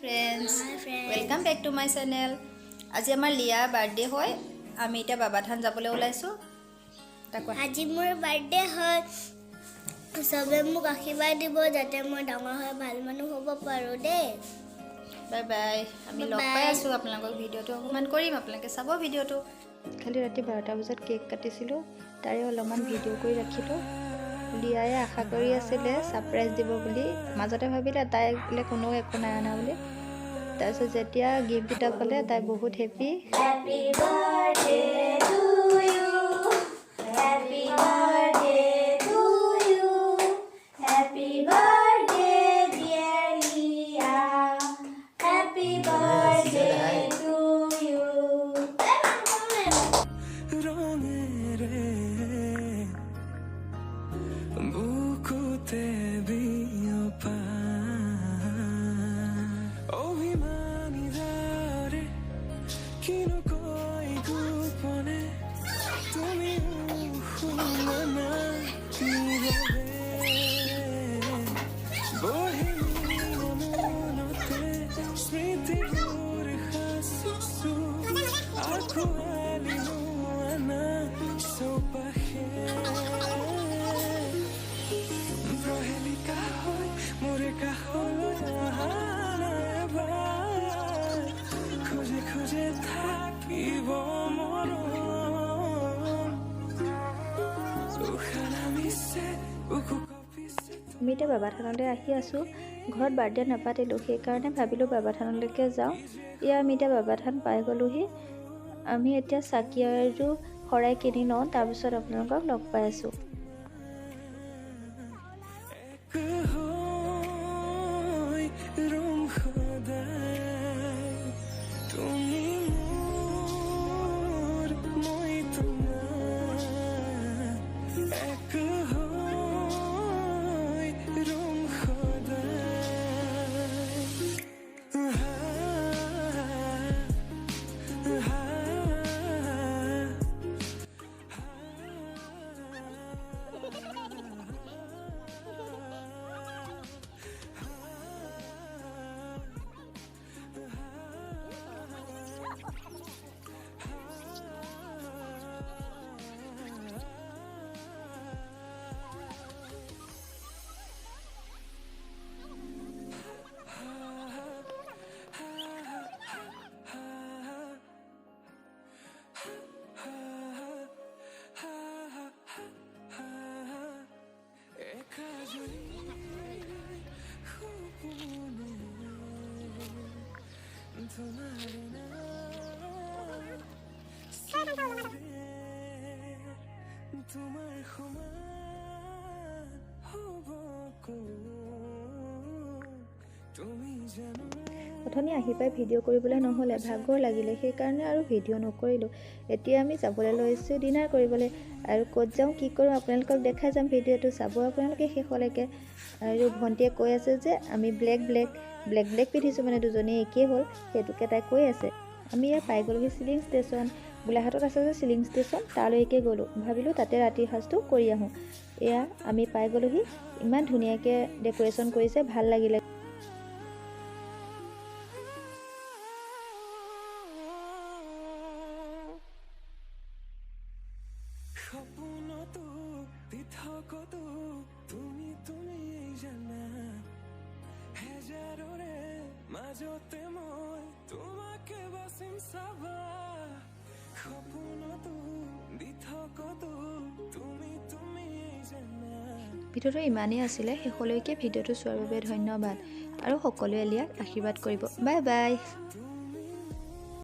Friends, welcome back to my channel. আজি আমাৰ Lier birthday হয়। আমি এতিয়া বাবাথান যাবলৈ ওলাইছোঁ। তাক কোৱা। আজি মোৰ বাৰ্থডে হয়। চবে মোক আশীৰ্বাদ দিব, যাতে মই ডাঙৰ হৈ ভাল মানুহ হ'ব পাৰোঁ দেই। Bye bye. আমি লগ পাই বাই। আছোঁ। আপোনালোকক ভিডিঅ'টো অকণমান কৰিম, আপোনালোকে চাব ভিডিঅ'টো। কালি ৰাতি 12টা বজাত কেক কাটিছিলোঁ, তাৰে অলপমান ভিডিঅ' কৰি ৰাখিলোঁ। লিয়াই আশা কৰি আছিলে ছাৰপ্ৰাইজ দিব বুলি। মাজতে ভাবিলে তাই বোলে কোনেও একো নাই অনা বুলি। তাৰপিছত যেতিয়া গিফ্টকেইটা পালে, তাই বহুত happy. Happy birthday to you. Happy birthday to you. Happy birthday, dear Leah. Happy birthday to you. ৰঙেৰে বুকুতে বিয়পা অভিমানী দৰে কিনো কয় গোপনে, তুমি শুনা নাই নীৰৱে। বহি মনতে স্মৃতিবোৰ সাঁচিছো, আঁকোৱালি লোৱা চৌপাশে। প্ৰহেলিকা হৈ মোৰ কাষলৈ অহা নাই এবাৰ। খোজে খোজে থাকিব মৰম, উশাহ নামিছে, বুকু কঁপিছে। আমি এতিয়া বাবাথানলৈ আহি আছোঁ। ঘৰত বাৰ্থডে নাপাতিলোঁ, সেইকাৰণে ভাবিলোঁ বাবাথানলৈকে যাওঁ। এয়া আমি এতিয়া বাবাথান পাই গ'লোহি। আমি এতিয়া চাকি আৰু শৰাই কিনি লওঁ, তাৰপিছত আপোনালোকক লগ পাই আছোঁ। এক হৈ ৰম সদায়, তুমি মোৰ, মই তোমাৰ। এক হৈ ৰম সদায়। হা, হা, একাজলি সপোনে তোমাৰ নাম চিঞৰে, তোমাৰ সমান হ'ব কোন, তুমি জানো। অথনি আহি পাই ভিডিঅ' কৰিবলৈ নহ'লে, ভাগৰ লাগিলে, সেইকাৰণে আৰু ভিডিঅ' নকৰিলোঁ। এতিয়া আমি যাবলৈ লৈছোঁ ডিনাৰ কৰিবলৈ আৰু ক'ত যাওঁ, কি কৰোঁ আপোনালোকক দেখাই যাম। ভিডিঅ'টো চাব আপোনালোকে শেষলৈকে। আৰু ভণ্টিয়ে কৈ আছে যে আমি ব্লেক ব্লেক ব্লেক ব্লেক পিন্ধিছোঁ, মানে দুজনীয়ে একেই হ'ল, সেইটোকে তাই কৈ আছে। আমি ইয়াত পাই গ'লোহি চিলিং ষ্টেচন। গোলাঘাটত আছে যে চিলিং ষ্টেচন, তালৈকে গ'লোঁ। ভাবিলোঁ তাতে ৰাতিৰ সাজটো কৰি আহোঁ। এয়া আমি পাই গ'লোহি। ইমান ধুনীয়াকৈ ডেক'ৰেশ্যন কৰিছে, ভাল লাগিলে। সপোনতো দিঠকতো তুমি তুমি জানা, হেজাৰৰে মাজতে মই তোমাকে বাচিম চাবা। সপোনতো দিঠকতো তুমি তুমি জানা। ভিডিঅ'টো ইমানেই আছিলে। শেষলৈকে ভিডিঅ'টো চোৱাৰ বাবে ধন্যবাদ আৰু সকলোৱে লিয়াক আশীৰ্বাদ কৰিব। Bye bye.